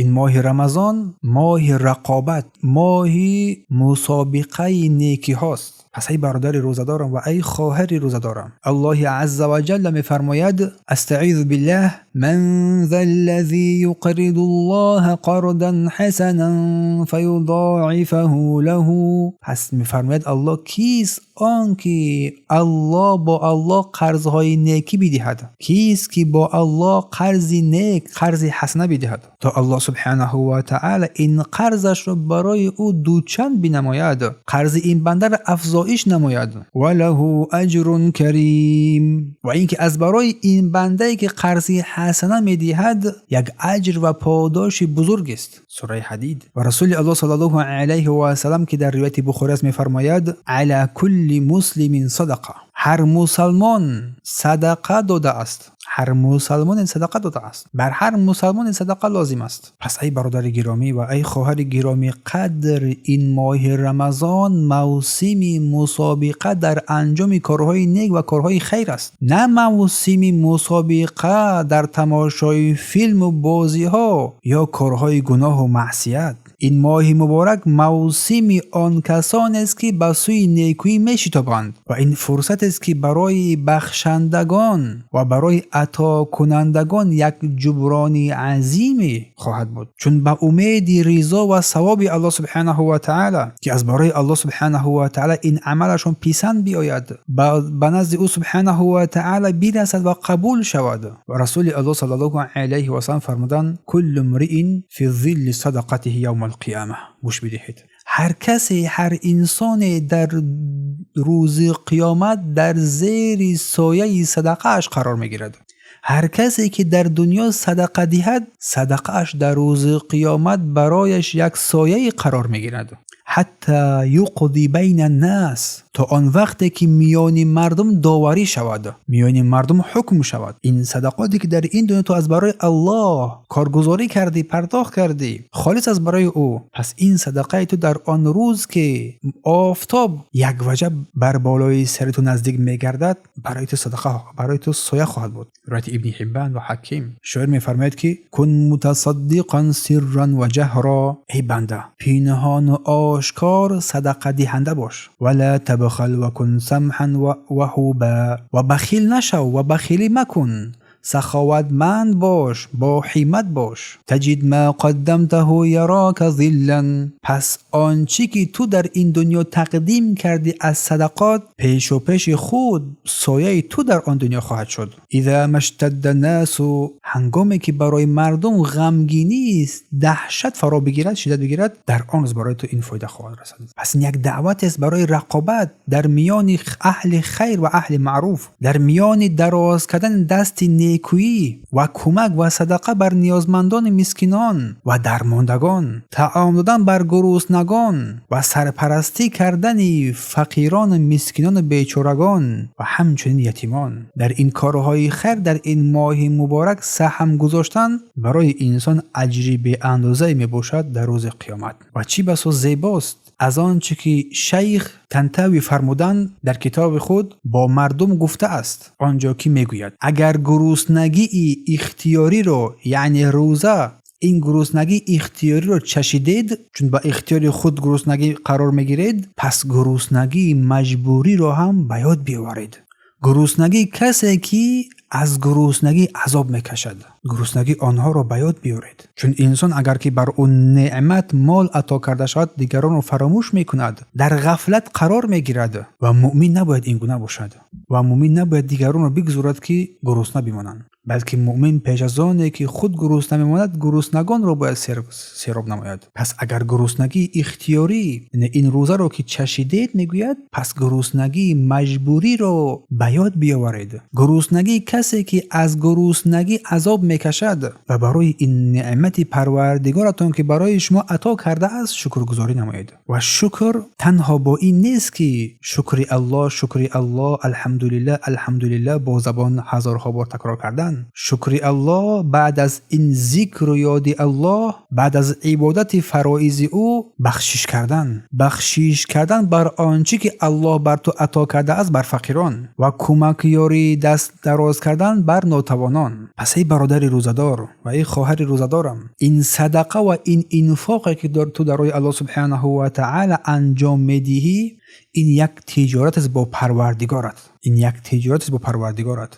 Ин моҳи Рамазон моҳи рақобат, моҳи мусобиқаи некиҳост. Пас эй бародари рӯзадорам ва эй хоҳари рӯзадорам, Аллоҳи азза ва ҷалла мефармояд: أستعيذ بالله من ذا الذي يقرض الله قرضا حسنا فيضاعفه له. Пас мефармояд Аллоҳ: кист он ки Аллоҳ бо Аллоҳ қарзҳои некӣ бидиҳад? Кист ки бо Аллоҳ қарзи нек, қарзи ҳасана бидиҳад, то Аллоҳ субҳанаҳу ва таъала ин қарзашро барои ӯ дучанд бинамояд, қарзи ин бандаро афзоиш намояд. وله أجر كريم. Ва инки аз барои ин бандае ки қарзи ҳасана медиҳад, як аҷр ва подоши бузург аст. Сураи Ҳадид. Ва Расули Аллоҳ саллаллоҳу алайҳи васаллам, ки дар ривояти Бухорӣ аст, мефармояд: على كل مسلم صدقة. Ҳар мусалмон садақа додааст, ҳар мусалмоне садақа додааст, бар ҳар мусалмоне садақа лозим аст. Пас эй бародари гиромӣ ва эй хоҳари гиромӣ қадр, ин моҳи Рамазон мавсими мусобиқа дар анҷоми корҳои нек ва корҳои хайр аст, на мавсими мусобиқа дар тамошои филму бозиҳо ё корҳои гуноҳу маъсият. Ин моҳи муборак мавсими он касонест, ки ба сӯи некӯӣ мешитобанд, ва ин фурсатест, ки барои бахшандагон ва барои атокунандагон як ҷуброни азиме хоҳад буд, чун ба умеди ризо ва савоби Аллоҳ субҳанаҳу ва таъала, ки аз барои Аллоҳ субҳанаҳу ва таъала ин амалашон писанд биёяд, ба назди ӯ субҳанаҳу ва таъала бирасад ва қабул шавад. Ва Расули Аллоҳ саллаллоҳу алайҳи васаллам фармуданд: كل امرئ في ظل صدقته يوم القيامة. Гӯш бидиҳед, ҳар касе, ҳар инсоне дар рӯзи қиёмат дар зери сояи садақааш қарор мегирад. Ҳар касе ки дар дунё садақа диҳад, садақааш дар рӯзи қиёмат барояш як сояе қарор мегирад. حتى يقضي بين الناس, то он вақте ки миёни мардум доварӣ шавад, миёни мардум ҳукм шавад. Ин садақоте ки дар ин дунё ту аз барои Аллоҳ коргузорӣ кардӣ, пардохт кардӣ, холис аз барои ӯ, пас ин садақаи ту дар он рӯз, ки офтоб як ваҷаб бар болои сари ту наздик мегардад, барои ту садақа, барои ту соя хоҳад буд. Ривояти Ибни Ҳиббан ва Ҳаким. Шоир мефармояд, ки كن متصدقا سرا وجهرا. Эй банда, пинҳону ошкор садақадиҳанда бош. ولا تبخل وكن سمحا وهوبا. Ва бахил нашав ва бахилӣ макун, саховатманд бош, бо ҳиммат бош. تجد ما قدمته يراك ظلا. Пас он чӣ ки ту дар ин дунё тақдим кардӣ аз садақот, пешу пеши худ сояи ту дар он дунё хоҳад шуд. إذا ما اشتد الناس, ҳангоме ки барои мардум ғамгинист, даҳшат фаро бигирад, шиддат бигирад, дар он рӯз барои ту ин фоида хоҳад расад. Пас ин як даъватест барои рақобат дар миёни аҳли хайр ва аҳли маъруф, дар миёни дароз кардани дасти некӯӣ ва кӯмак ва садақа бар ниёзмандони мискинон ва дармондагон, таом додан бар гуруснагон ва сарпарастӣ кардани фақирону мискинону бечорагон ва ҳамчунин ятимон. Дар ин корҳои хайр дар ин моҳи муборак саҳм гузоштан барои инсон аҷри беандозае мебошад дар рӯзи қиёмат. Ва чӣ басо зебост аз он чӣ ки шайх Тантавӣ фармуданд, дар китоби худ бо мардум гуфтааст, он ҷо ки мегӯяд: агар гуруснагии ихтиёриро, яъне рӯза, ин гуруснагии ихтиёриро чашидед, чун ба ихтиёри худ гуруснагӣ қарор мегиред, пас гуруснагии маҷбуриро ҳам ба ёд биёваред, гуруснагии касе ки аз гуруснагӣ азоб мекашад, гуруснагии онҳоро ба ёд биёред. Чун инсон агар ки бар ӯ неъмат, мол ато карда шавад, дигаронро фаромӯш мекунад, дар ғафлат қарор мегирад. Ва муъмин набояд ин гуна бошад, ва муъмин набояд дигаронро бигузорад, ки гурусна бимонанд, балки муъмин пеш аз оне ки худ гурусна мемонад, гуруснагонро бояд сероб намояд. Пас агар гуруснагии ихтиёрӣ, ин рӯзаро ки чашидед, мегӯяд, пас гуруснагии маҷбуриро ба ёд биёваред, гуруснагии касе ки аз гуруснагӣ азоб мекашад, ва барои ин неъмати Парвардигоратон, ки барои шумо ато кардааст, шукргузорӣ намоед. Ва шукр танҳо бо ин нест, ки шукри Аллоҳ, шукри Аллоҳ, алҳамдулиллаҳ, алҳамдулиллаҳ бо забон ҳазорҳо бор такрор кардан. Шукри Аллоҳ баъд аз ин зикру ёди Аллоҳ, баъд аз ибодати фароизи ӯ бахшиш кардан. Бахшиш кардан бар он чӣ ки Аллоҳ бар ту ато кардааст бар фақирон ва кӯмак ёрӣ даст дароз кардан бар нотавонон. Пас эй бародари рӯзадор ва эй хоҳари рӯзадорам, ин садақа ва ин инфоқе ки ту дар роҳи Аллоҳ субҳанаҳу ва таъала анҷом медиҳӣ, ин як тиҷорат аст бо Парвардигорат. Ин як тиҷорат аст бо Парвардигорат.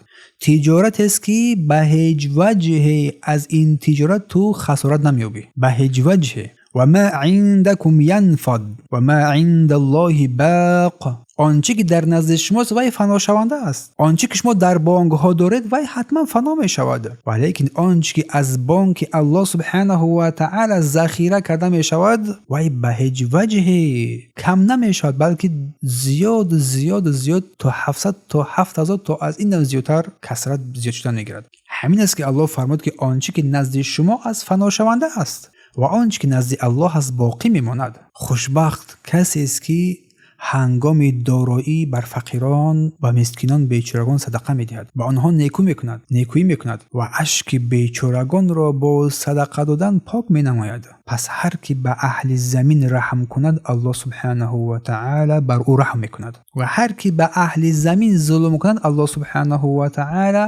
Тиҷорат аст ки ба ҳеҷ ваҷҳе аз ин тиҷорат ту хасорат намеёбӣ. Ба ҳеҷ ваҷҳе. Ва ма индакум янфад ва ма индаллоҳи боқ. Он чӣ ки дар назди шумост, вай фаношаванда аст. Он чӣ ки шумо дар бонкҳо доред, вай ҳатман фано мешавад. Валекин он чӣ ки аз бонки Аллоҳ субҳанаҳу ва таъала захира карда мешавад, вай ба ҳеҷ ваҷҳе кам намешавад, балки зиёд зиёд зиёд то 700 то 7000 то аз инам зиёдтар касрат зиёд шудан мегирад. Ҳамин аст ки Аллоҳ фармуд, ки он чӣ ки назди шумо аст, фаношаванда аст ва он чӣ ки назди Аллоҳ аст, боқӣ мемонад. Хушбахт касест ки ҳангоми дороӣ бар фақирон ва мискинон, бечорагон садақа медиҳад, ба онҳо некӯ мекунад, некӯӣ мекунад ва ашки бечорагонро бо садақа додан пок менамояд. Пас ҳар ки ба аҳли замин раҳм кунад, Аллоҳ субҳанаҳу ва таъала бар ӯ раҳм мекунад ва ҳар ки ба аҳли замин зулм кунад, Аллоҳ субҳанаҳу ва таъала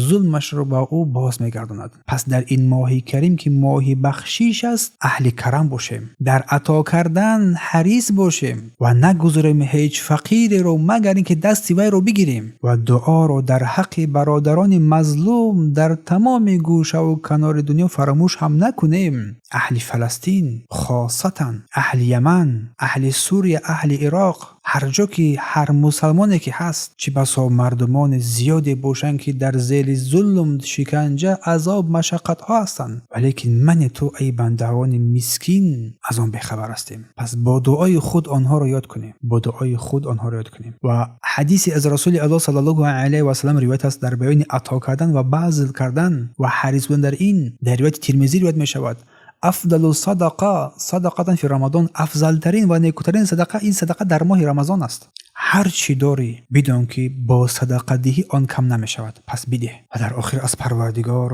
зулмашро ба ӯ боз мегардонад. Пас дар ин моҳи карим, ки моҳи бахшиш аст, аҳли карам бошем, дар ато кардан ҳарис бошем ва нагузорем ҳеҷ фақиреро, магар ин ки дасти вайро бигирем ва дуоро дар ҳаққи бародарони мазлум дар тамоми гӯшаву канори дунё фаромӯш ҳам накунем. Аҳли Фаластин, хосатан аҳли Яман, аҳли Сурия, аҳли Ироқ, ҳар ҷо ки ҳар мусалмоне ки ҳаст, чӣ басо мардумони зиёде бошанд, ки дар зери зулм, шиканҷа, азоб, машаққатҳо ҳастанд, валекин мани ту, эй бандагони мискин, аз он бехабар ҳастем. Пас бо дуои худ онҳоро ёд кунем, бо дуои худ онҳоро ёд кунем. Ва ҳадисе аз Расули Аллоҳ саллаллоҳу алайҳи васаллам ривоят аст дар баёни ато кардан ва базл кардан ва ҳарис будан дар ин. Дар ривояти Тирмизӣ ривоят мешавад: афдалу садақа садақатан фи Рамадон. Афзалтарин ва некутарин садақа ин садақа дар моҳи Рамазон аст. Ҳар чӣ дорӣ, бидон ки бо садақадиҳӣ он кам намешавад, пас бидеҳ. Ва дар охир аз Парвардигор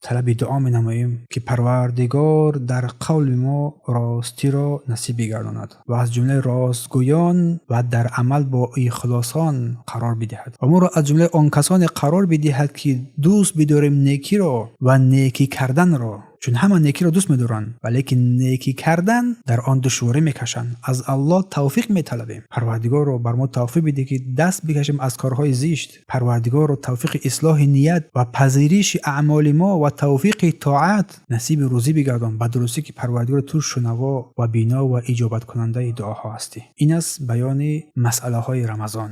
талаби дуо менамоем, ки Парвардигор дар қавли мо ростиро насиб бигардонад ва аз ҷумлаи ростгӯён ва дар амал бо ихлосон қарор бидиҳад ва моро аз ҷумлаи он касоне қарор бидиҳад, ки дӯст бидорем некиро ва некӣ карданро, чун ҳама некиро дӯст медоранд, валекин некӣ кардан дар он душворӣ мекашанд. Аз Аллоҳ тавфиқ металабем. Парвардигорро бар мо тавфиқ бидеҳ, ки даст бикашем аз корҳои зишт. Парвардигорро тавфиқи ислоҳи ният ва пазириши аъмоли мо ва тавфиқи тоат насиби рӯзӣ бигардон. Ба дурустӣ ки, Парвардигор, ту шунаво ва бино ва иҷобаткунандаи дуоҳо ҳастӣ. Ин аст баёни масъалаҳои Рамазон.